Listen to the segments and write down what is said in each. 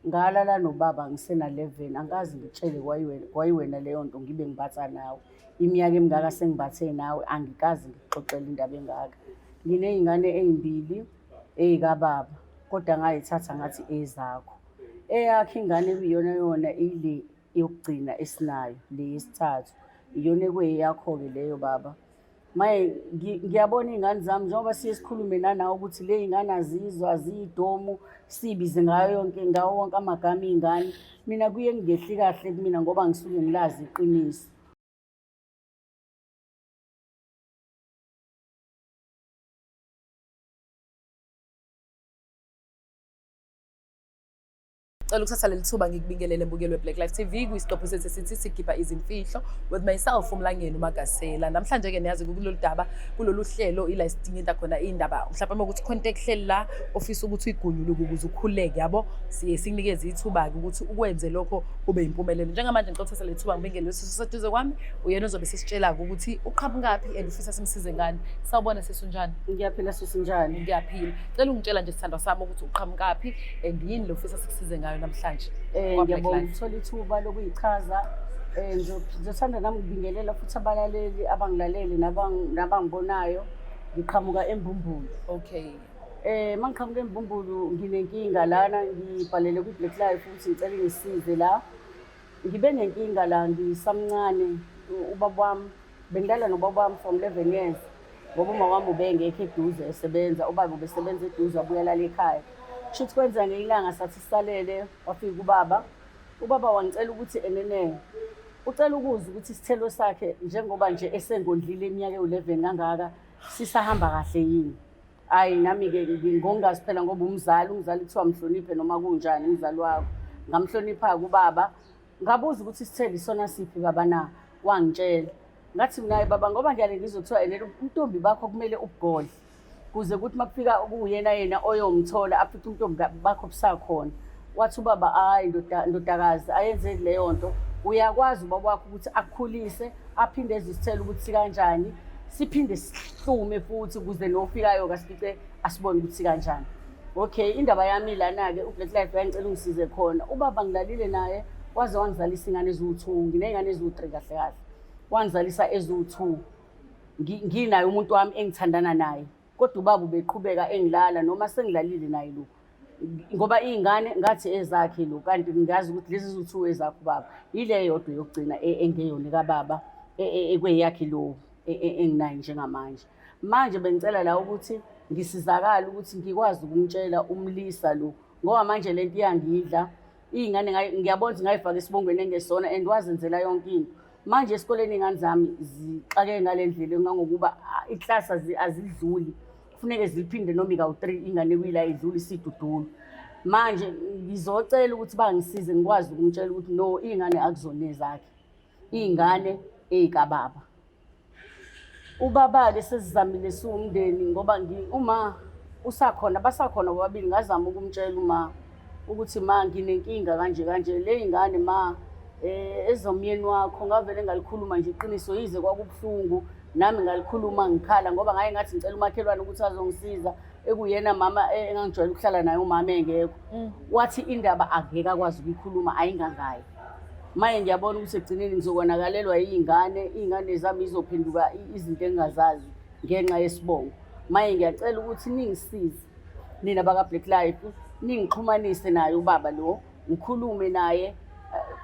Ngalala nobaba ngisena-11, angikaze ngitshele kwayiwena leyo nto ngibe ngibatha nawe. Iminyaka emingaka sengibathe nawe, angikaze ngikuxoxele indaba engaka. Nginey'ngane ey'mbili ey'kababa, kodwa ngay'thatha ngathi ezakho. Eyakho ingane ekuyiyona yona ile yokugcina esinayo, le yesithathu. Iyona ekweyakho-ke leyo baba. Maye ngiyabona iy'ngane zami njengoba siye sikhulume nanawe ukuthi le y'ngane azizwa aziyidomu siyibize ngayo yonke ngawo wonke amagama iy'ngane. Mina kuye kungehli kahle kumina ngoba ngisuke ngilazi iqiniso. Cela ukuthatha leli thuba ngikubingelele mbukeli we-Black Life TV kwisiqephu sethu esithi sikhipha izimfihlo with myself uMlangeni uMagasela. Namhlanje-ke niyazi kulolu daba kulolu hlelo ila esidingida khona iy'ndaba mhlawumbe uma ukuthi khona into ekuhleli la ofisa ukuthi uyigunyuluke ukuze ukhululeke yabo siye sikunikeze ithuba-ke ukuthi ukwenze lokho kube yimpumelelo. Njengamanje ngicela ukuthatha leli thuba ngibingelele usisi oseduze kwami uyena ozobe sesitshela-ke ukuthi uqhamukaphi and ufisa simsize ngani. Sawubona sisi unjani? Ngiyaphila sisi njani? Ngiyaphila. Cela ungitshela nje sithandwa sami ukuthi uqhamukaphi and yini lo ufisa sikusize ngayo namhlanje? Ngiyabonga ukuthola ithuba lokuyichaza. Ngizothanda nami ukubingelela futhi abalaleli abangilalele nabangibonayo. Ngiqhamuka eMbumbulu. Okay. Mangiqhamuka eMbumbulu nginenkinga lana ngibhalele kwi-Black Life ukuthi ngicela ingisize la. Ngibe nenkinga la ngisamncane ubaba wami bengilala nobaba wami from 11 years ngoba uma wami ubengekho eduze esebenza, ubaba ubesebenza eduze wabuya lala ekhaya. Kusho ukuthi kwenzeka ngelinye ilanga sathi sisalele wafika ubaba, ubaba wangicela ukuthi enene ucela ukuzwa ukuthi isithelo sakhe njengoba nje esengondlile iminyaka ewu-11 kangaka sisahamba kahle yini. Ayi nami-ke ngongazi phela ngoba umzali, umzali kuthiwa mhloniphe noma kunjani umzali wakho. Ngamhlonipha-ke ubaba, ngabuza ukuthi isithelo isona siphi baba na, wangitshela. Ngathi mina baba ngoba ngiyale ngizwe kuthiwa ene ubuntombi bakho kumele ubugodle kuze kuthi uma kufika kuwuyena yena oyomthola afice ubuntombi bakho busakhona. Wathi ubaba hhayi ndodakazi ayenzeki leyo nto, uyakwazi ubaba wakho ukuthi akukhulise aphinde ezwe isithelo ukuthi sikanjani, siphinde sihlume futhi ukuze nofikayo kasifice asibone ukuthi sikanjani. Okay, indaba yami lana-ke uBlack Life yangicela ungisize khona. Ubaba ngilalile naye waze wangizalisa ingane eziwu-two, nginey'ngane eziwu-three kahle kahle. Wangizalisa eziwu-two nginaye umuntu wami engithandana naye, kodwa ubaba ubeqhubeka engilala noma sengilalile naye lo ngoba iy'ngane ngathi ezakhe lo kanti ngiyazi ukuthi lezi ziwu-two ezakhe ubaba. Yile yodwa yokugcina engeyona kababa ekweyakhe lo enginaye njengamanje. Manje bengicela la ukuthi ngisizakale ukuthi ngikwazi ukumtshela umlisa lo ngoba manje lento iyangidla iy'ngane ngiyabona ukuthi ngayifaka esibongweni engesona and wazenzela yonke into. Manje esikoleni iy'ngane zami zixakeke ngale ndlela engangokuba iklasi azidluli, kufuneke ziliphinde noma ikawu-three ingane kuyila idlula isidudulu. Manje ngizocela ukuthi bangisize ngikwazi ukumtshela ukuthi no iy'ngane akuzona ezakhe, iy'ngane ey'kababa. Ubaba-ke sesizamile siwumndeni ngoba uma usakhona basakhona bobabili ngazama ukumtshela uma ukuthi ma nginenkinga kanje kanje le y'ngane ma ezomyeni wakho ngavele ngalikhuluma nje iqiniso yize kwakubuhlungu nami ngalikhuluma ngikhala ngoba ngaye ngathi ngicela umakhelwane ukuthi azongisiza ekuyena mama engangijwayele ukuhlala naye umama engekho. Wathi indaba angeke akwazi ukuyikhuluma ayingangaye. Maye ngiyabona ukuthi ekugcineni ngizokonakalelwa iy'ngane, iy'ngane zami zizophenduka izinto engingazazi ngenxa yesibongo. Maye ngiyacela ukuthi ningisize nina baka-Black Life, ningixhumanise naye ubaba lo, ngikhulume naye,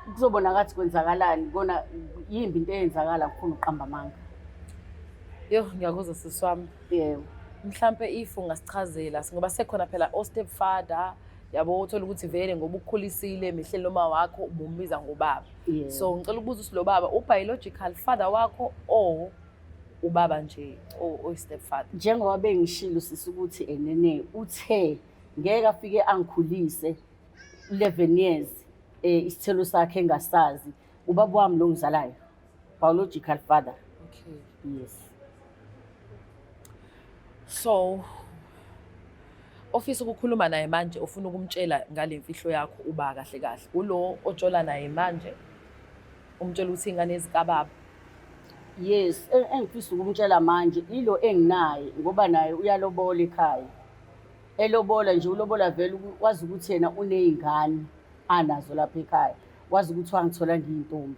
kuzobona ngathi kwenzakalani, kona yimbi into eyenzakala ngifuna ukuqamba amanga. Yoh, ngiyakuzwa sisi wami. Yebo. Mhlampe if ungasichazela ngoba sekhona phela o-step father yabo uthola ukuthi vele ngoba ukukhulisile mihleli noma wakho ubumbiza ngobaba. Yeah. So ngicela ukubuza ukuthi lo baba u-biological father wakho or ubaba nje oyi-step father? Njengoba bengishilo sisi ukuthi enene uthe ngeke afike angikhulise 11 years isithelo sakhe engasazi, ubaba wami lo ngizalayo, biological father. Okay. Yes. So ofisa ukukhuluma naye manje ufuna ukumtshela ngale mfihlo yakho uba kahle kahle ulo otshola naye manje umtshela ukuthi ingane ezikababa? Yes, engifisa ukumtshela manje ilo enginaye ngoba naye uyalobola ekhaya. Elobola nje ulobola vele wazi ukuthi yena uney'ngane anazo lapha ekhaya, wazi ukuthi wangithola ngiyintombi.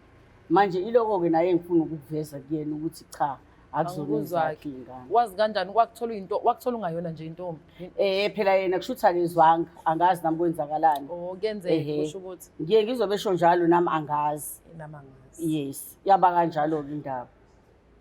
Manje iloko-ke naye engifuna ukukuveza kuyena ukuthi cha, akuzona ezakhe iy'ngane. Wazi kanjani kwakuthola into wakuthola ungayona nje intombi? Phela yena kusho ukuthi akezwanga, angazi nami kwenzakalani. Oh, kuyenzeka kusho ukuthi. Ngiye ngizwe besho njalo nami angazi. Nami angazi. Yes, yaba kanjalo-ke indaba.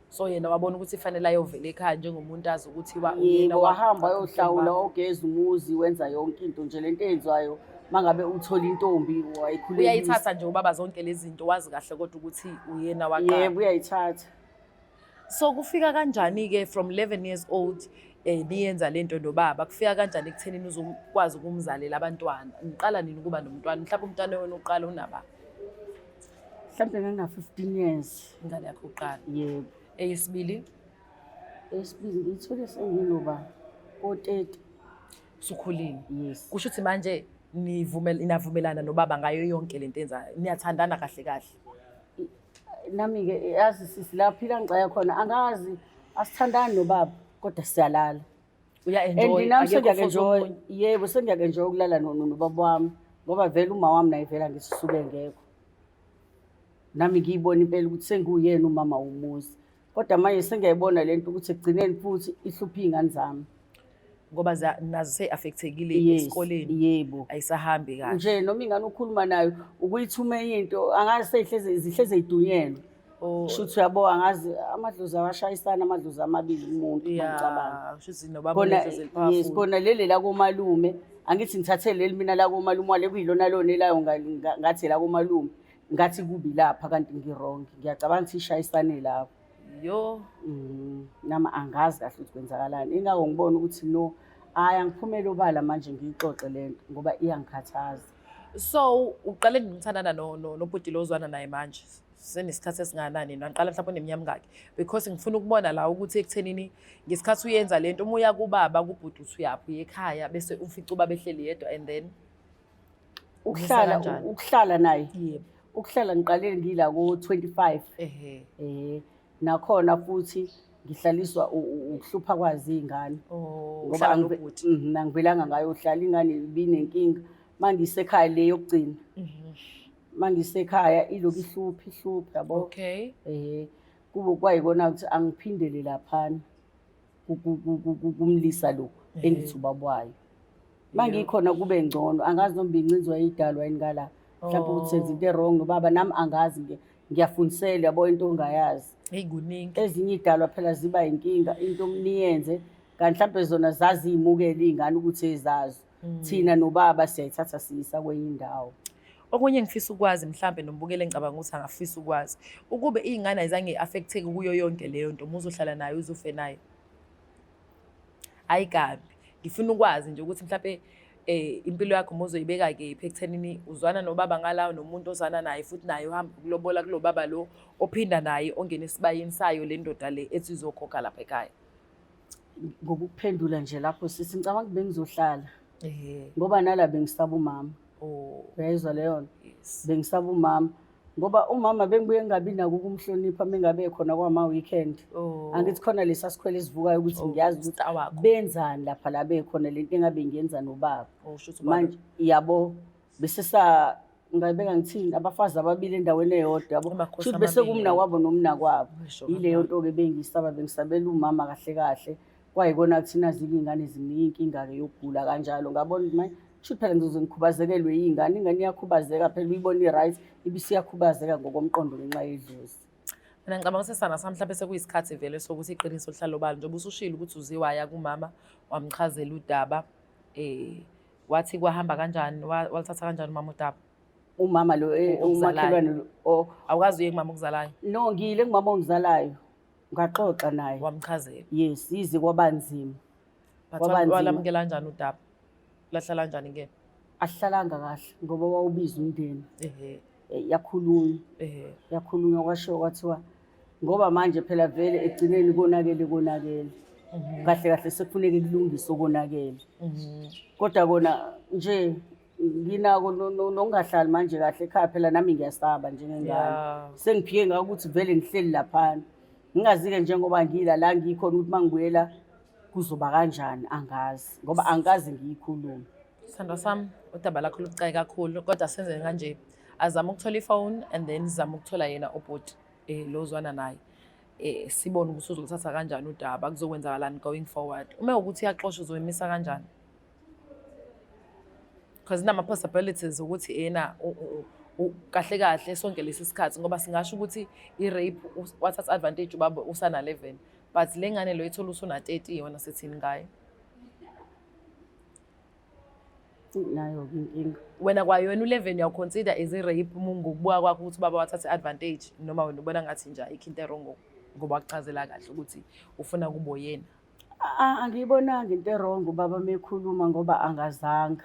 So yena wabona ukuthi fanele ayovela ekhaya njengomuntu azi ukuthi yena wahamba wayohlawula, wawugeza umuzi, wenza yonke into nje lento eyenziwayo mangabe uthola intombi wayikhulelisa. Uyayithatha nje ubaba zonke lezi zinto, wazi kahle kodwa ukuthi uyena waqala. Yebo, uyayithatha. So kufika kanjani-ke from 11 years old niyenza lento nobaba, kufika kanjani ekuthenini uzokwazi ukumzalela abantwana? Niqala nini ukuba nomntwana? Mhlawumbe umntwana wena uqala unaba? Mhlawumbe ngangina-15 years. Ingane yakho uqala? Yebo. Eyesibili? Eyesibili ngiyithole senginoba ko-30. Usukhulile? Yes. Kusho ukuthi manje niyavumelana nobaba ngayo yonke lento enzayo, niyathandana kahle kahle? Nami-ke yazi sisi la phila ngicaya khona angazi, asithandani nobaba kodwa siyalala. Uya-enjoy, And nami akekho sengiyaku-enjoy. futhi omunye. Yebo, sengiyaku-enjoy ukulala nobaba wami ngoba vele uma wami naye vele angithi usuke ngekho. Nami ngiyibona impela ukuthi senguyena umama womuzi. Kodwa manje sengiyayibona lento ukuthi ekugcineni futhi ihluphe iy'ngane zami. Ngoba nazo seyi-affectekile Yes, esikoleni. Yebo. Ayisahambi kahle. Nje noma ingane ukhuluma nayo ukuyithuma enye into angazi seyihleze zihleze idunyelwe. Oh. Kusho ukuthi uyabo angazi amadlozi awashayisana amadlozi amabili kumuntu mangicabanga. Yeah, kusho ukuthi nobaba Kona unedlozi elipowerful. yes, kona leli la komalume angithi ngithathe leli mina la komalume wale kuyilona lona elayo ngathi la komalume ngathi kubi lapha kanti ngi-wrong. Ngiyacabanga ukuthi ishayisane lapho. Yo. Nami angazi kahle ukuthi kwenzakalani. Ingakho ngibona ukuthi no, hhayi angiphumele obala manje ngiyixoxe le nto ngoba iyangikhathaza. So uqale nini ukuthandana nobhuti lo ozwana naye manje? Senesikhathi esingakanani? Naqala mhlawumbe uneminyaka emingaki? Because ngifuna ukubona la ukuthi ekuthenini ngesikhathi uyenza le nto uma uya kubaba kubhuti uthi uyaphi uye ekhaya bese ufica ubaba ehleli yedwa and then kanjani? Ukuhlala naye. Yebo. Ukuhlala ngiqale ngila ko-25. Nakhona futhi ngihlaliswa ukuhlupha kwazi iy'ngane. Oh, Ngoba uhlala nobhuti. Angivelanga ngayohlala ingane ibinenkinga. Mangisekhaya le yokugcina. Mangisekhaya ilokhu ihlupha ihlupha yabo. Kube kwayikona ukuthi angiphindele laphana kumlisa lo engithi ubaba wayo. Mangikhona kube ngcono, angazi noma bencinzwa idalwa yini ngala. Mhlawumbe ukuthi senza into e-wrong nobaba nami angazi nje. Ngiyafundisela yabo into ongayazi. Hey, kuningi. Ezinye idalwa phela ziba inkinga into niyenze kanti mhlawumbe zona zaziyimukela iy'ngane ukuthi ezazo. Thina nobaba siyayithatha siyisa kwenye indawo. Okunye engifisa ukwazi mhlambe nombukele ngicabanga ukuthi angafisa ukwazi ukube iy'ngane ayizange i-affecteke kuyo yonke leyo nto uma uzohlala nayo uzufe nayo. Hayi kabi. Ngifuna ukwazi nje ukuthi mhlambe impilo yakho uma uzoyibeka kephi ekuthenini uzwana nobaba ngalawo nomuntu ozwana naye futhi naye uhamba ukulobola kulo baba lo ophinda naye ongena esibayeni sayo le ndoda le ethi izokhokha lapha ekhaya. Ngokukuphendula nje lapho sisi ngicabanga ukuthi bengizohlala. Ngoba nala bengisaba umama. Uyayizwa leyo nto? Bengisaba umama. Ngoba umama bengibuye ngingabi nako ukumhlonipha mengabe khona kwama weekend. Angithi khona lesa sikhwele esivukayo ukuthi ngiyazi ukuthi Star wakho. benzani lapha la bekhona lento engabe ngiyenza nobaba. Oh, shuthi ubaba. Manje yabo bese sa ngayibeka ngithini abafazi ababili endaweni eyodwa yabo. Amakhosi Shuthi bese amabili. kumna kwabo nomna kwabo. Ngisho Yileyo kanjalo. nto ke bengisaba bengisabela umama kahle kahle. Kwayikona kuthina zike iy'ngane ziningi inkinga-ke yokugula kanjalo. Ngabona ukuthi manje shuthi phela ngizoze ngikhubazekelwe yiy'ngane, ingane iyakhubazeka phela uyibona i-right ibisiyakhubazeka ngokomqondo ngenxa yedlozi. Mina ngicabanga ukuthi sana sami mhlawumbe sekuyisikhathi vele sokuthi iqiniso lihlale obala njengoba usushilo ukuthi uze waya kumama wamchazela udaba, wathi kwahamba kanjani, walithatha kanjani umama udaba? Umama lo Okuzalayo. umakhelwane lo, oh. Awukazi uye kumama okuzalayo? No, ngiyile kumama ongizalayo. Ngaxoxa naye. Wamchazela? Yes, yize kwabanzima. But Kwabanzima. walamukela kanjani udaba? Lahlala kanjani ke? Ahlalanga kahle ngoba wawubiza umndeni. Yakhulunywa. Yakhulunywa kwashiwo kwathiwa ngoba manje phela vele ekugcineni konakele konakele. Kahle kahle sekufuneka kulungiswe okonakele. Kodwa kona nje nginako nokungahlali manje kahle ekhaya phela nami ngiyasaba njengengane. Sengiphike ngako ukuthi vele ngihleli laphana. Ngingazi-ke njengoba ngila la ngikhona ukuthi mangibuyela Kuzoba kanjani angazi ngoba angikaze ngiyikhulume. Sithandwa sami, udaba lakho lubucayi kakhulu kodwa senze kanje. Azame ukuthola ifoni and then sizame ukuthola yena ubhuti lo ozwana naye. Sibone ukuthi uzoluthatha kanjani udaba, kuzokwenzakalani going forward. Uma ukuthi uyaxoshwa uzoyimisa kanjani? Because inama-possibilities ukuthi ena kahle kahle sonke lesi sikhathi ngoba singasho ukuthi i-rape wathatha advantage ubaba usana-11 but le ngane lo ithola usuna-30 yona sithini ngayo? Nayo-ke inkinga. Wena kwayona u-11 uyawuconsider as i-rape ngokubuka kwakho ukuthi ubaba wathatha i-advantage noma wena ubona ngathi nje ayikho into e-wrong ngoba wakuchazela kahle ukuthi ufuna kube yena? Angiyibonanga into e-wrong ubaba mekhuluma ngoba angazanga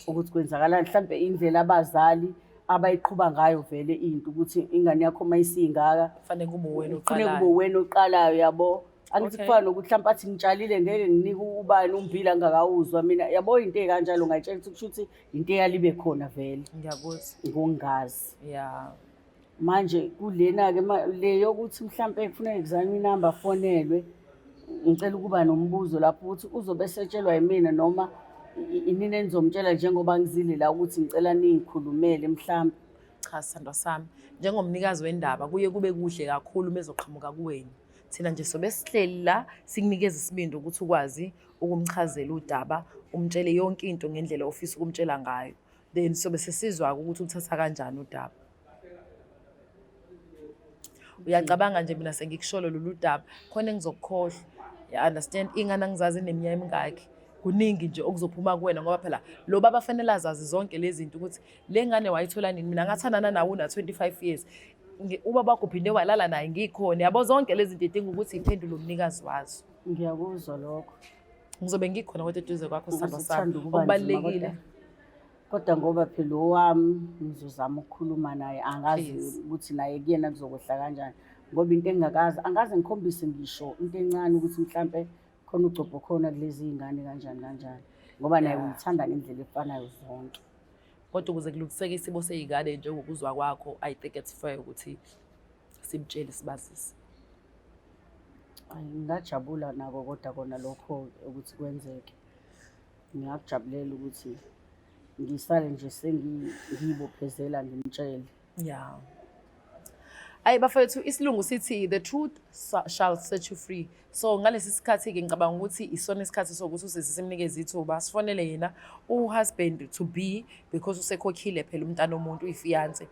ukuthi kwenzakalani. Mhlampe indlela abazali abayiqhuba ngayo vele into ukuthi ingane yakho uma isingaka kufanele kube wena kufanele oqalayo. Kube wena oqalayo, yabo. Angithi kufana nokuthi mhlawumbe athi ngitshalile ngeke nginike ubani ummbila ngingakawuzwa mina, yabo. Into ey'kanjalo ngayitshela ukuthi kusho ukuthi into eyalibe khona vele. Ngiyakuzwa. Ngokungazi. Yeah. Manje kulena-ke le yokuthi mhlampe kufuneka kuzanywe inamba afonelwe, ngicela ukuba nombuzo lapho ukuthi uzobe esetshelwa yimina noma inini enizomtshela njengoba ngizile la ukuthi ngicela ningikhulumele mhlampe. Cha sithandwa sami, njengomnikazi wendaba kuye kube kuhle kakhulu uma ezoqhamuka kuwena. Thina nje sobe sihleli la sikunikeza isibindi ukuthi ukwazi ukumchazela udaba, umtshele yonke into ngendlela ofisa ukumtshela ngayo. Then sobe sesizwa-ke ukuthi uluthatha kanjani udaba. Uyacabanga nje mina sengikusholo lolu daba, khona engizokukhohlwa. You understand? Ingane angizazi ineminyaka emingaki. Kuningi nje okuzophuma kuwena ngoba phela lo baba fanele azazi zonke lezi zinto ukuthi le ngane wayithola nini. Mina ngathandana nawe una-25 years. Ubaba wakho uphinde walala naye ngikhona. Yabo zonke lezi zinto idinga ukuthi iphendule umnikazi wazo. Ngiyakuzwa lokho. Ngizobe ngikhona kodwa eduze kwakho sithandwa sami. Ngithanda ukuba nzima Okubalulekile. Kodwa ngoba phela owami ngizozama ukukhuluma naye, angazi Please. ukuthi naye kuyena kuzokwehla kanjani. Ngoba into engingakazi, angaze ngikhombise ngisho into encane ukuthi mhlampe khona ugcobho khona kulezi iy'ngane kanjani kanjani. Ngoba naye uyithanda ngendlela efanayo zonke. Kodwa ukuze kulungiseke isimo sey'ngane njengokuzwa kwakho, I think it's fair ukuthi simtshele sibazise. Ayi, ngingajabula nako kodwa kona lokho ukuthi kwenzeke. Ngingakujabulela ukuthi ngisale nje sengiyibophezela ngimtshele. Yeah. Ayi bafethu, isilungu sithi the truth shall set you free. So ngalesi sikhathi-ke ngicabanga ukuthi isona isikhathi sokuthi usisi simnikeze ithuba, sifonele yena u-husband to be because usekhokhile phela umntana omuntu uyi-fiance.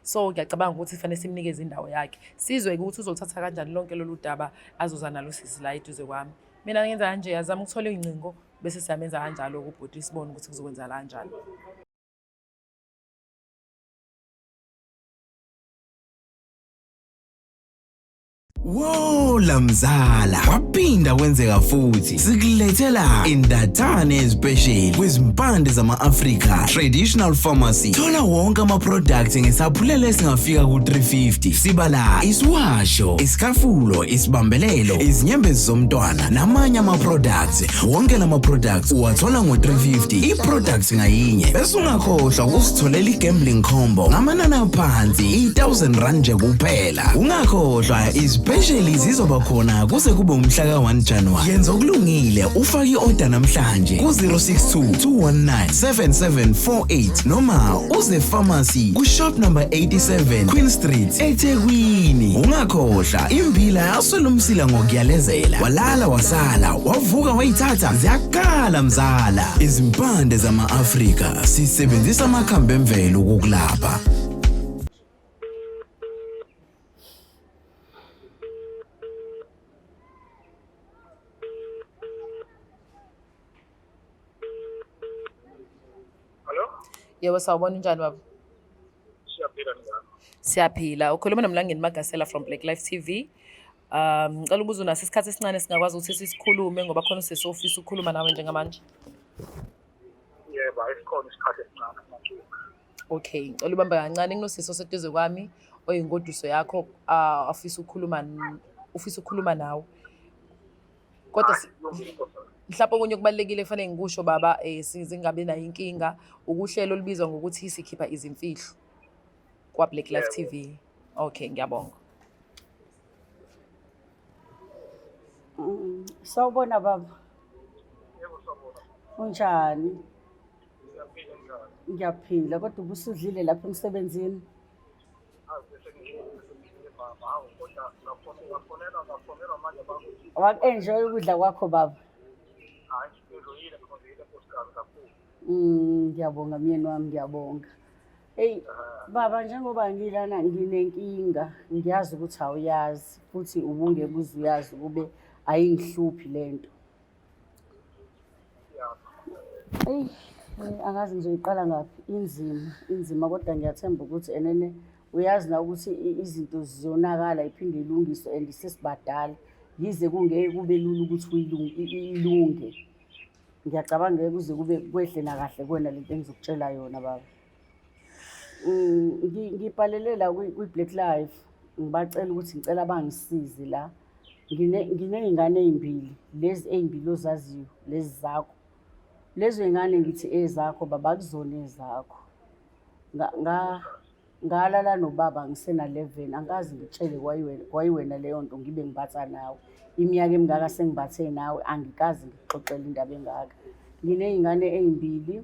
So ngiyacabanga ukuthi kufanele simnikeze indawo yakhe. Sizwe-ke ukuthi uzoluthatha kanjani lonke lolu daba azoza nalo sisi la eduze kwami. Mina ngenza kanje, azama ukuthola iy'ngcingo bese siyamenza kanjalo kubhuti sibone ukuthi kuzokwenzakala kanjani. Wola mzala, kwaphinda kwenzeka futhi sikulethela indathane especial kwizimpande zama-Afrika Traditional Pharmacy. Thola wonke ama-products ngesaphulelo esingafika ku-350. Sibala isiwasho, isikafulo, isibambelelo, izinyembezi zomntwana namanye ama-products. Wonke lama-products uwathola ngo-350 i-products ngayinye. Bese ungakhohlwa ukusitholela i-gambling combo ngamanani aphansi i-1000 rand nje kuphela. Ungakhohlwa izipesheli zizoba khona kuze kube umhla ka-1 January. Yenza okulungile ufake i-order namhlanje ku-062 219 7748 noma uze pharmacy ku-shop number 87 Queen Street eThekwini. Ungakhohlwa imbila yaswela umsila ngokuyalezela. Walala wasala wavuka wayithatha ziyakhala mzala. Izimpande zama-Afrika sisebenzisa amakhambi emvelo ukukulapha. Hello? Yebo, sawubona, unjani baba? Siyaphila, njani? Siyaphila. Ukhuluma noMlangeni Magasela from Black Life TV. Ngicela ukubuza, unaso isikhathi esincane singakwazi ukuthi sisikhulume ngoba khona usisi ofisa ukukhuluma nawe njengamanje? Yebo, ayisikhona isikhathi esincane manje. Okay, ngicela ubambe kancane, kunosisi oseduze kwami oyingoduso yakho, afisa ukukhuluma ufisa ukukhuluma nawe. Kodwa mhlawumbe okunye okubalulekile kufanele ngikusho baba, singabi nayo inkinga, ukuhlelo olubizwa ngokuthi sikhipha izimfihlo kwa Black Life TV. Okay, ngiyabonga. Sawubona baba. Yebo, sawubona. Unjani? Ngiyaphila, njani? Ngiyaphila, kodwa ubusudlile lapha emsebenzini? Awu, bese ngidlile mama. Hawu, kodwa ngafonelwa ngafonelwa manje bakuthi Waku-enjoy ukudla kwakho baba? Hayi, ngidluyile, ngidluyile nkosikazi kakhulu. Ngiyabonga myeni wami, ngiyabonga. Eyi baba, njengoba ngilana nginenkinga, ngiyazi ukuthi awuyazi futhi ubungeke uze uyazi ukube ayingihluphi lento. Eyi, angazi ngizoyiqala ngaphi, inzima, inzima kodwa ngiyathemba ukuthi enene uyazi na ukuthi izinto ziyonakala iphinde ilungiswe and sesibadala. Yize kungeke kube lula ukuthi ilunge. Ngiyacabanga ngeke kuze kube kwehle nakahle kuwena lento engizokutshela yona baba. Ngibhalele la kwi-Black Life ngibacela ukuthi ngicela bangisize la. Nginey'ngane ey'mbili, lezi ey'mbili ozaziyo, lezi zakho. Lezo y'ngane ngithi ezakho baba, akuzona ezakho. Ngalala nobaba ngisena-11, angikaze ngikutshele kwayiwena leyo nto ngibe ngibatha nawe. Iminyaka emingaka sengibathe nawe, angikaze ngikuxoxele indaba engaka. Nginey'ngane ey'mbili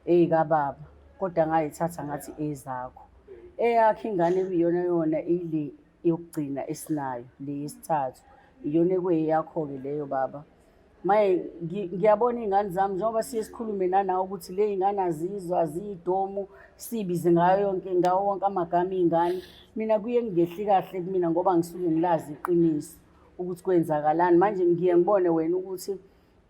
ey'kababa, kodwa ngay'thatha ngathi ezakho. Eyakho ingane ekuyiyona yona ile yokugcina esinayo, le yesithathu, iyona ekuyeyakho-ke leyo baba. Maye ngiyabona iy'ngane zami njengoba siye sikhulume nanawe ukuthi le y'ngane azizwa, aziyidomu, siyibize ngayo yonke, ngawo wonke amagama iy'ngane. Mina kuye kungehli kahle kumina ngoba ngisuke ngilazi iqiniso ukuthi kwenzakalani. Manje ngiye ngibone wena ukuthi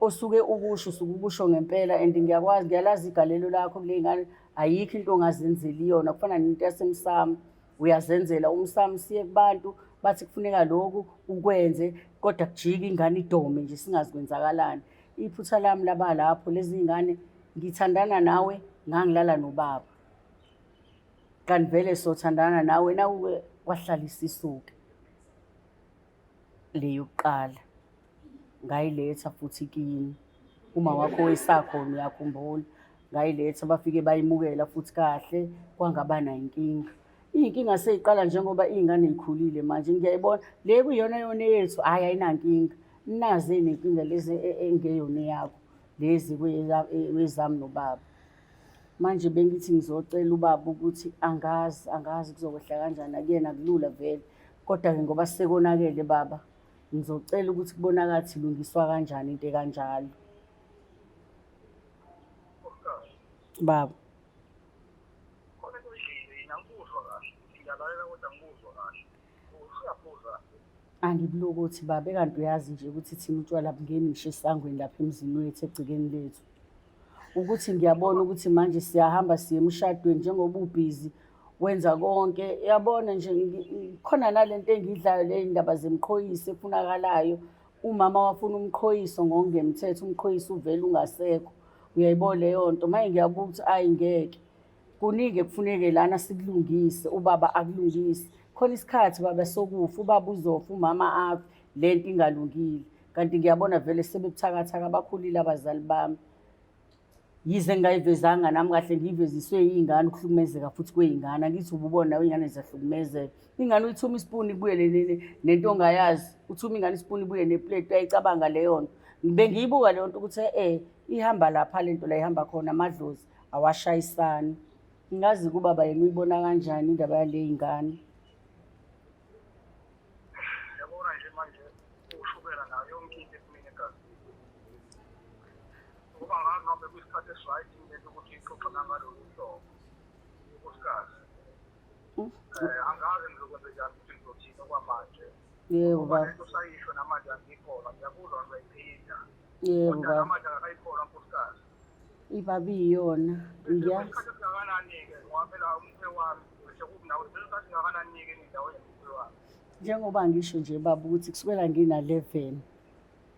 osuke ukusho usuke ukusho ngempela and ngiyakwazi, ngiyalazi igalelo lakho kule y'ngane, ayikho into ongazenzeli yona, kufana nento yasemsamo. Uyazenzela umsamo, siye kubantu bathi kufuneka lokhu ukwenze, kodwa kujike ingane idome nje singazi kwenzakalani. Iphutha lami laba lapho, lezi y'ngane ngithandana nawe ngangilala nobaba, kanti vele sothandana nawe nakuke kwahlala isisuke le yokuqala ngayiletha futhi kini. Uma wakho wesakhona uyakhumbula, ngayiletha bafike bayimukela futhi kahle, kwangaba nayo inkinga. Iy'nkinga sey'qala njengoba iy'ngane y'khulile manje, ngiyayibona le kuyiyona yona eyethu, hhayi ayinankinga. Nazi ey'nenkinga lezi engeyona eyakho, lezi kwezami nobaba. Manje bengithi ngizocela ubaba ukuthi angazi, angazi kuzokwehla kanjani, akuyena akulula vele. Kodwa-ke ngoba sekonakele baba, ngizocela ukuthi kubonakale ukuthi ilungiswa kanjani into ekanjalo. Baba. Khona into oyidlile yini? Angikuzwa kahle. Ngiyalalela kodwa angikuzwa kahle. Usuyaphuza. Angikulokothi baba, ekanti uyazi nje ukuthi thina utshwala bungeni ngisho esangweni lapha emzini wethu, egcekeni lethu. Ukuthi ngiyabona ukuthi manje siyahamba siye emshadweni njengoba ubhizi wenza konke. Uyabona nje khona nalento engiyidlayo le ndaba zemqhoyiso efunakalayo. Umama wafuna umqhoyiso ngokungemthetho, umqhoyiso uvele ungasekho. Uyayibona leyo nto. Manje ngiyabuka ukuthi ayi ngeke. Kuningi ekufuneke lana sikulungise, ubaba akulungise. Khona isikhathi baba sokufa, ubaba uzofa, umama afe, le nto ingalungile. Kanti ngiyabona vele sebebuthakathaka, bakhulile abazali bami. Yize ngingayivezanga nami kahle, ngiyiveziswe iy'ngane, ukuhlukumezeka futhi kwey'ngane. Angithi ububona nawe iy'ngane ziyahlukumezeka. Ingane uyithuma isipuni ibuye nento ongayazi, uthuma ingane isipuni ibuye nepleti, uyayicabanga leyo nto. Bengiyibuka leyo nto ukuthi ihamba lapha le nto la ihamba khona, amadlozi awashayisani. Ngingazi kubaba yena uyibona kanjani indaba yale y'ngane. Yabona nje manje ushukela nayo yonke into ekumina egazini. Ngoba ngazi noma kuyisikhathi esiright lento ukuthi ixoxe nangalolu hlobo. Nkosikazi. Angazi ngizokwenza njani ukuthi ngizothini okwamanje. Yebo baba. Lento usayisho namanje angiyikholwa, ngiyakuzwa ngizayiphinda. Yebo Kodwa baba. namanje angakayikholwa nkosikazi. Ibaba iyona. Ngiyazi. Isikhathi esingakanani-ke ngoba phela umkhwe wami bese kunawe isikhathi esingakanani-ke endaweni yomkhwe wami. Njengoba ngisho nje baba ukuthi kusukela ngina-11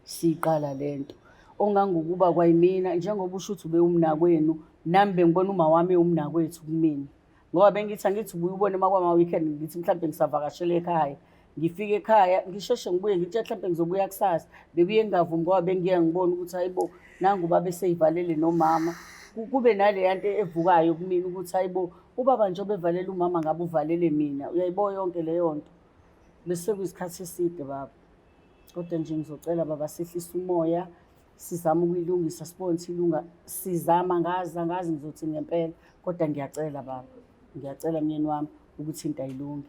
siyiqala lento. Ongangokuba kwayimina njengoba usho ukuthi ube umnakwenu, nami bengibona uma wami ewumnakwethu kumina. Ngoba bengithi angithi ubuye ubone uma kwama-weekend ngithi mhlawumbe ngisavakashela ekhaya. Ngifike ekhaya ngisheshe ngibuye ngithi mhlawumbe ngizobuya kusasa. Bekuye ngingavumi ngoba bengiye ngibone ukuthi hayibo nangu ubaba eseyivalele nomama. Kube naleya nto evukayo kumina ukuthi hayibo ubaba njengoba evalele umama ngabe uvalele mina. Uyayibo yonke leyo nto. Bese kuyisikhathi eside baba. Kodwa nje ngizocela baba sehlise umoya, sizame ukuyilungisa, sibone ukuthi ilunga, sizama ngazi angazi ngizothini ngempela, kodwa ngiyacela baba, ngiyacela myeni wami ukuthi into ayilunge.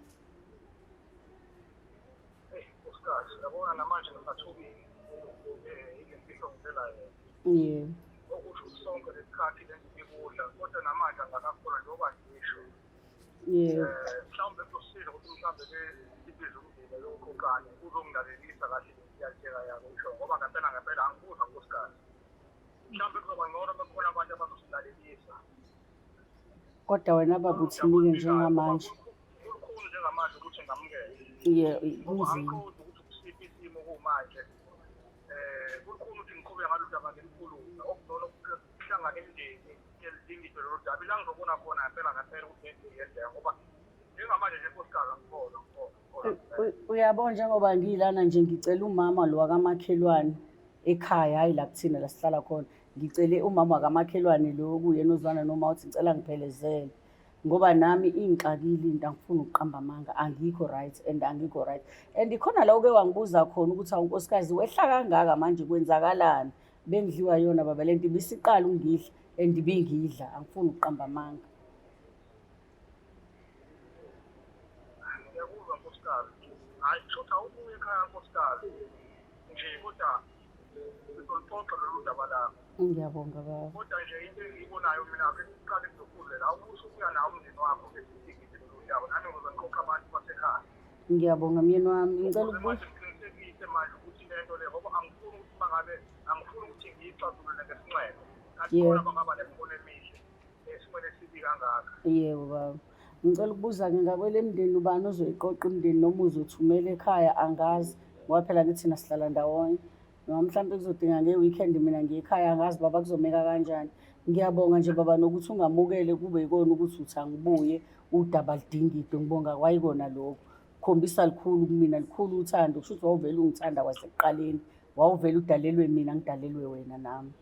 Eyi nkosikazi, yabona namanje ngisathukile ile mfihlo ngitshela yona. Yebo. Okusho ukuthi sonke lesikhathi le ngikudla kodwa namanje angakakholwa njengoba ngisho. Yebo. Mhlawumbe kuzosiza ukuthi mhlawumbe ke sibize umndeni yokuqoqane uzongilalelisa kahle ngiyatshela yabo isho ngoba ngempela ngempela angikuzwa nkosikazi. Mhlawumbe kuzoba ngcono bekhona abantu abazosilalelisa. Kodwa wena baba uthini-ke njengamanje? Kulukhuni njengamanje ukuthi ngamukele. Yeah, Ngoba kunzima. angiqondi ukuthi kusiphi isimo kumanje. Kulukhuni ukuthi ngiqhubeke ngalolu daba ngilikhulume. Okungcono kuhlangane imindeni elidingidwe lolu daba. Ila ngizobona khona ngempela ngempela ukuthi lento iyenzeka ngoba njengamanje nje nkosikazi angikholwa, angikholwa, angikholwa. Uyabona njengoba ngilana nje ngicela umama lo wakamakhelwane ekhaya, hhayi la kuthina la sihlala khona. Ngicele umama wakamakhelwane lo okuyena ozwana noma uthi ngicela ngiphelezele ngoba nami ingixakile into, angifuni ukuqamba amanga, angikho right and angikho right. And ikhona la uke wangibuza khona ukuthi awu nkosikazi wehla kangaka manje kwenzakalani? Bengidliwa yona baba lento ibisiqala ukungidla and ibingidla, angifuni ukuqamba amanga. Ngiyakuzwa nkosikazi. Hhayi kusho ukuthi awubuye ekhaya nkosikazi nje kodwa sizoluxoxa lolu daba lakho. Ngiyabonga baba. Kodwa nje into engiyibonayo mina ake siqale kuzokuze la usubuya nawo umndeni wakho ke sidingide lolu daba nami ngizoze ngiqoqe abantu basekhaya. Ngiyabonga myeni wami. Ngicela Ukuze ukubuza. manje ngiqinisekise manje ukuthi le nto le ngoba angifuni ukuthi mangabe angifuni ukuthi ngiyixazulule ngesinxele. Kanti khona bangaba nemibono emihle esimweni esibi kangaka. Yebo baba. Ngicela ukubuza-ke ngakwele mndeni ubani ozoyiqoqa imindeni noma uzothumela ekhaya angazi ngoba phela ngithi thina sihlala ndawonye. Noma mhlawumbe kuzodinga nge-weekend mina ngiye ekhaya angazi baba kuzomeka kanjani. Ngiyabonga nje baba nokuthi ungamukele kube yikona ukuthi uthi angibuye udaba ludingidwe, ngibonga kwayikona lokho. Khombisa lukhulu kumina, lukhulu uthando, kusho ukuthi wawuvele ungithanda kwasekuqaleni, wawuvele udalelwe mina ngidalelwe wena nami.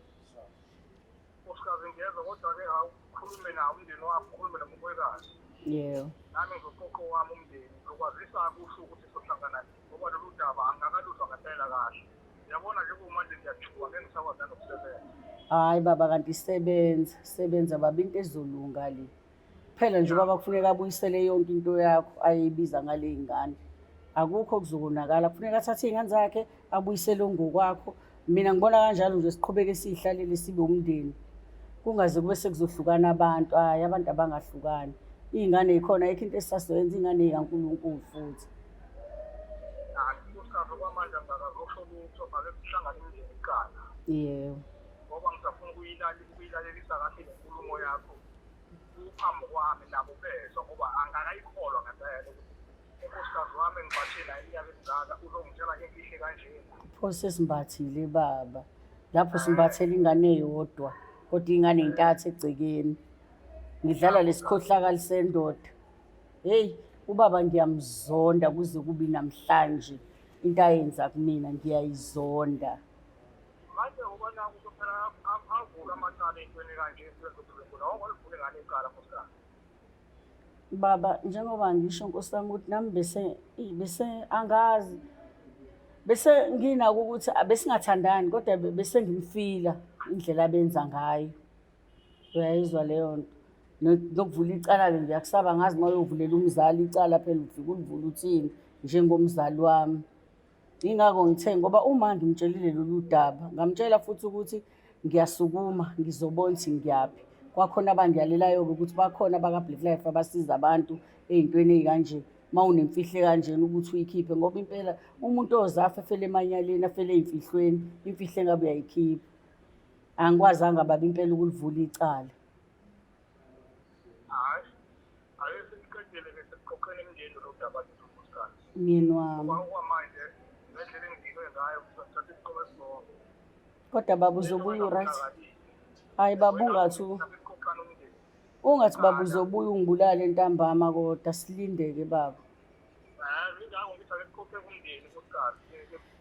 Nkosikazi ngiyezwa kodwa-ke awukhulume nawo umndeni wakho, ukhulume nomkhwekazi. Yebo. Nami ngizoqoqa owami umndeni, ngizokwazisa kusho ukuthi sohlangana nini ngoba lolu daba angikaluzwa ngempela kahle. Uyabona nje kumanje ngiyathuka ngeke ngisakwazi nanokusebenza. Hhayi baba kanti sebenza, sebenza baba into ezolunga le. Phela nje ubaba kufuneka abuyisele yonke into yakho ayeyibiza ngale y'ngane. Akukho okuzokonakala, kufuneka athathe iy'ngane zakhe abuyisele ngokwakho. Mina ngibona kanjalo nje siqhubeke siyihlalele sibe umndeni. Kungaze kube sekuzohlukana abantu, hhayi abantu abangahlukani. Iy'ngane yikhona ayikho into esisazoyenza, iy'ngane ey'kaNkulunkulu futhi. Hayi nkosikazi okwamanje angikakazosho lutho ake kuhlangane imindeni kuqala. Yebo. Ngoba ngisafuna ukuyilalelisa kahle le nkulumo yakho uphambi kwami nabo bezwa ngoba angakayikholwa ngempela ukuthi unkosikazi wami engiphathe naye iminyaka emingaka uzongitshela imfihlo kanjena. Pho sesimbathile baba. Lapho simbathela ingane eyodwa kodwa iy'ngane y'ntathu egcekeni. Ngidlala lesikhohlakali sendoda. Hheyi ubaba ngiyamzonda kuze kubi namhlanje. Into ayenza kumina ngiyayizonda. Manje ubona ukuthi phela avuka amacala entweni kanje entweni zokudlwengula awungalivuli ngane icala nkosikazi. Baba njengoba ngisho nkosi yami ukuthi nami bese bese angazi bese nginako ukuthi besingathandani kodwa bese ngimfila indlela abenza ngayo. Uyayizwa leyo nto. Nokuvula icala-ke ngiyakusaba angazi uma uyovulela umzali icala phela ufike ulivule uthini njengomzali wami. Yingakho ngithe ngoba uma ngimtshelile lolu daba ngamtshela futhi ukuthi ngiyasukuma ngizobona ukuthi ngiyaphi. Kwakhona abangiyalelayo-ke ukuthi bakhona abaka-Black Life abasiza abantu ey'ntweni ey'kanje uma unemfihlo ekanjena ukuthi uyikhiphe ngoba impela umuntu oze afe afele emanyaleni afele ey'mfihlweni imfihlo engabe uyayikhipha. Angikwazanga baba impela ukulivula icala. Hhayi, ake siliqedele-ke sekuqoqeni imindeni lolu daba lethu nkosikazi. Myeni wami. Ngoba okwamanje ngendlela engidinwe ngayo ngizothatha isinqumo esingcono. Kodwa baba uzobuya u-right. Hhayi baba ungathi ungathi baba uzobuya ungibulale ntambama kodwa silinde-ke baba. Yingakho ngithi ake siqoqe umndeni nkosikazi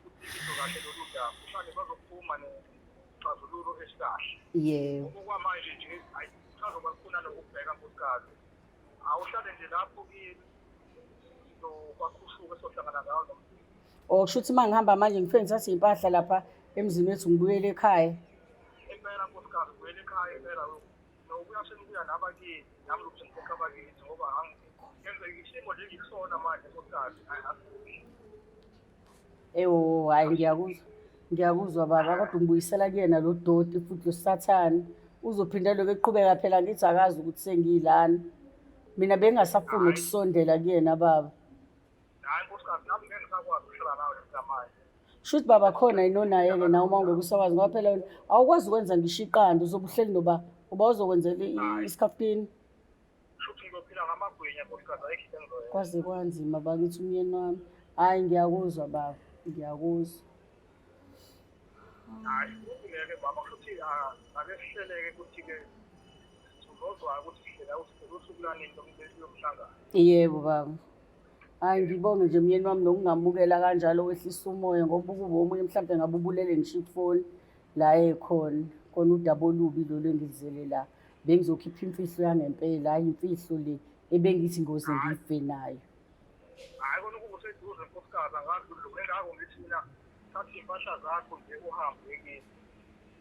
kuthikiswe kahle lolu daba mhlawumbe bazophuma nesixazululo esikahle. Yebo. Okwamanje nje hayi kusazoba lukhuni nokubheka nkosikazi. Awuhlale nje lapho kimi ngizokwakhusuka esohlangana ngawo nomndeni. Or kusho ukuthi uma ngihamba manje ngifike ngithathe iy'mpahla lapha emzini wethu ngibuyele ekhaya. Impela nkosikazi, ubuyele ekhaya impela. Nokuya senibuya nabakini, nami lokhu sengikhokha abakithi ngoba ngenzeka isimo nje engikusona manje nkosikazi. Ewo, hhayi ngiyakuzwa. Ngiyakuzwa baba, kodwa ungibuyisela kuyena lo doti futhi lo sathane. Uzophinda lokhu eqhubeka phela ngithi akazi ukuthi sengiyilana. Mina bengingasafuni ukusondela kuyena baba. Hayi nkosikazi, nami ngeke ngisakwazi ukuhlala nawe njengamanje. Shuthi baba khona yini onaye-ke nawe uma ungeke usakwazi ngoba phela wena awukwazi ukwenza ngisho iqanda uzobe uhleli noba uba uzokwenzela isikhafutini. Shuthi ngiyophila ngamagwinya nkosikazi, ayikho into engizoyenza. Kwaze kwanzima bakithi umyeni wami. Hhayi ngiyakuzwa baba, ngiyakuzwa. Hayi kulungile-ke mama, kushuthi ake sihleleke ukuthi-ke sizozwa ukuthi sihlela ukuthi usuku lanini lomhlangano. Yebo baba. Hhayi ngibonge nje myeni wami nokungamukela kanjalo wehlisa umoya ngoba ukuba omunye mhlawumbe ngabe ubulele ngisho ifoni la ekhona. Kona udaba olubi lolu engilizele la. Bengizokhipha imfihlo yangempela, hhayi imfihlo le ebengithi ngoze ngife nayo. Hhayi kona ukuba useduze nkosikazi angazi lutho engako ngithi mina thatha iy'mpahla zakho nje uhambe uye kini.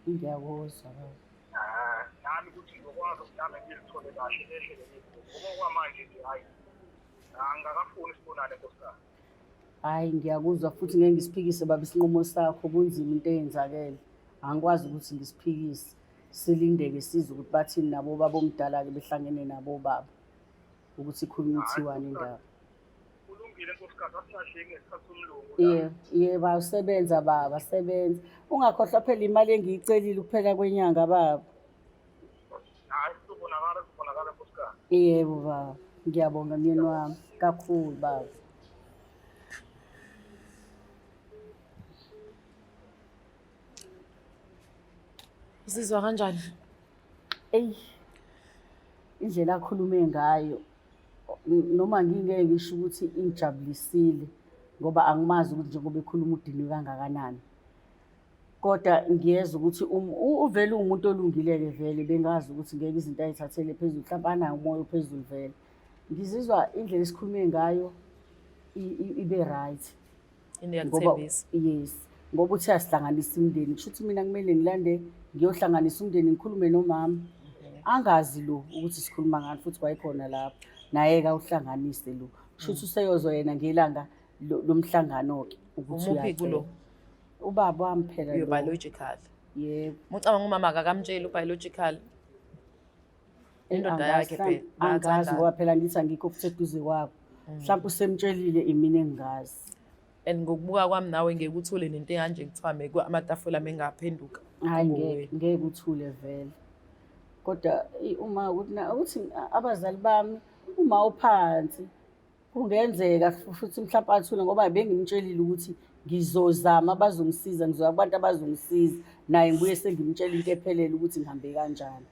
Ngiyakuzwa baba. Ah, nami ukuthi ngizokwazi ukuthi nami ngizithole kahle lehle leli ngoba okwamanje nje hhayi angikakafuni sibonane nkosikazi. Hhayi ngiyakuzwa futhi ngeke ngisiphikise baba isinqumo sakho kunzima into eyenzakele. Angikwazi ukuthi ngisiphikise. Silindeke sizwe ukuthi bathini nabo baba omdala-ke behlangene nabo baba ukuthi ikhulunywa ithiwani indaba. Kulungile nkosikazi asingadleki ngesikhathi somlungu. Yebo, yebo awusebenza baba, sebenza. Ungakhohlwa phela imali engiyicelile ukuphela kwenyanga baba. Hayi kuzobonakala kuzobonakala nkosikazi. Yebo baba, ngiyabonga myeni wami kakhulu baba. Uzizwa kanjani? Eyi, indlela akhulume ngayo noma ngingeke ngisho ukuthi ingijabulisile ngoba angimazi ukuthi njengoba ekhuluma udinwe kangakanani. Kodwa ngiyezwa ukuthi uvele uwumuntu olungile-ke vele bengazi ukuthi ngeke izinto ayithathele phezulu mhlawumpe anawo umoya ophezulu vele. Ngizizwa indlela esikhulume ngayo ibe right. Ngoba yes, ngoba uthe asihlanganise imindeni kusho ukuthi mina kumele ngilande ngiyohlanganisa umndeni ngikhulume nomama. Angazi lo ukuthi sikhuluma ngani futhi wayekhona lapho naye-ke awuhlanganise lo. Kusho ukuthi useyozwa yena ngelanga lomhlangano-ke ukuthi Umuphi kulo? Ubaba wami phela lo. Biological. Yebo. Mucabanga umama akakamtsheli ubiological. Indoda yakhe phela. Angazi ngoba phela ngithi angikho futhi eduze kwabo. Mhlawumbe usemtshelile imina engingazi. And ngokubuka kwami nawe ngeke uthule nento ekanje kuthiwa mekwe amatafula mengaphenduka. Hayi ngeke ngeke uthule vele. Kodwa uma ukuthi abazali bami uma uphansi Kungenzeka futhi mhlawumpe athule ngoba bengimtshelile ukuthi ngizozama bazongisiza, ngizoya kubantu abazongisiza. Naye ngibuye sengimtshela into ephelele ukuthi ngihambe kanjani.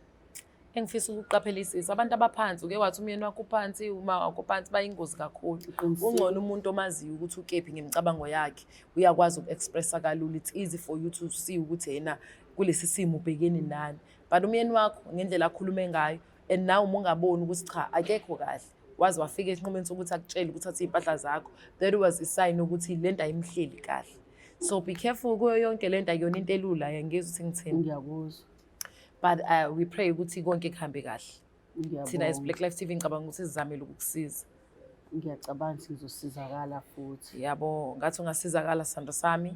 Engifisa ukuqaphelisisa abantu abaphansi, uke wathi umyeni wakho uphansi, uma wakho uphansi, bayingozi kakhulu. Kungcono umuntu omaziyo ukuthi ukephi ngemicabango yakhe, uyakwazi uku-expressa kalula. It's easy for you to see ukuthi yena kulesi simo ubhekene nani. But umyeni wakho ngendlela akhulume ngayo, and nawe uma ungaboni ukuthi cha akekho kahle, waze wafika esinqumeni sokuthi akutshele ukuthi athathe iy'mpahla zakho, that was a sign ukuthi le nto ayimhleli kahle. So be careful kuyo yonke le nto, akuyona into elula, ngiyezwa ukuthi ngithini. Ngiyakuzwa. But we pray ukuthi konke kuhambe kahle. Thina as Black Life TV ngicabanga ukuthi sizamile ukukusiza. Ngiyacabanga ukuthi ngizosizakala futhi. Yabo, ngathi ungasizakala sithando sami.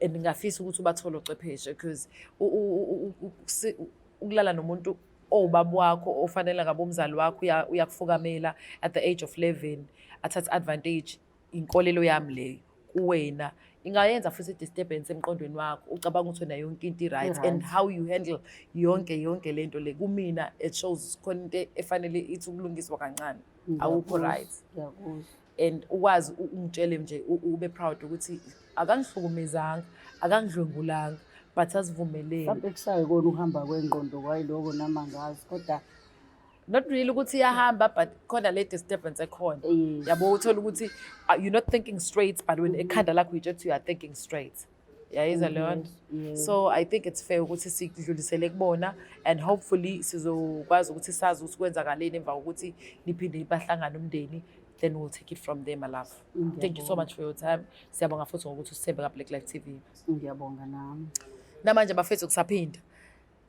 And ngingafisa ukuthi ubathole ocwepheshe because ukulala nomuntu owubaba wakho ofanele ngabe umzali wakho uyakufukamela at the age of 11 athathe advantage, inkolelo yami leyo kuwena ingayenza futhi i-disturbance emqondweni wakho, ucabanga ukuthi wena yonke into i-right and how you handle yonke yonke lento le kumina it shows khona into efanele ithi ukulungiswa kancane, awukho right. And ukwazi ungitshele nje ube proud ukuthi akangihlukumezanga, akangidlwengulanga, but asivumelene. Mhlawumbe kusayikona ukuhamba kwengqondo kwayiloko nami angazi kodwa not really ukuthi iyahamba but khona le disturbance ekhona. Yabo, uthola ukuthi you're not thinking straight but when ekhanda lakho you just you are thinking straight. Yayizwa leyo nto? So I think it's fair ukuthi sikudlulisele kubona and hopefully sizokwazi ukuthi sazi ukuthi kwenzakaleni emva kokuthi niphinde bahlangane umndeni. Then we'll take it from there, my love. Thank you so much for your time. Siyabonga futhi ngokuthi usithembe ka-Black Life TV. Ngiyabonga nami. Namanje bafethu, kusaphinda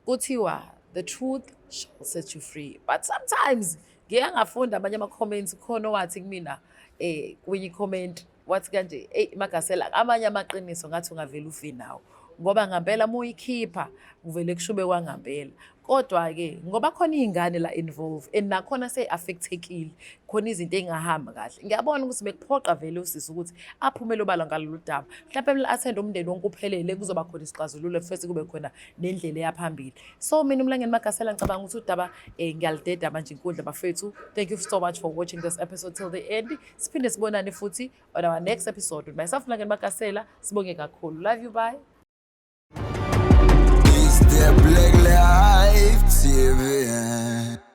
kuthiwa the truth shall set you free, but sometimes ngike ngafunda amanye ama-comments. Khona owathi kumina kwenye i-comment wathi kanje, "Eyi Magasela, amanye amaqiniso ngathi ungavele ufe nawo, ngoba ngampela uma uyikhipha kuvele kushube kwangampela." Kodwa-ke ngoba khona iy'ngane la involve and nakhona seyi-affectekile, khona izinto ey'ngahamba kahle. Ngiyabona ukuthi bekuphoqa vele usisi ukuthi aphumele obala ngalolu daba. Mhlawumpe mele athende umndeni wonke uphelele, kuzoba khona isixazululo futhi kube khona nendlela eyaphambili. So mina uMlangeni Magasela, ngicabanga ukuthi udaba ngiyalideda manje inkundla, bafethu. Thank you so much for watching this episode till the end. Siphinde sibonane futhi on our next episode with myself, Mlangeni Magasela. Sibonge kakhulu. Love you, bye. It's the Black Life TV.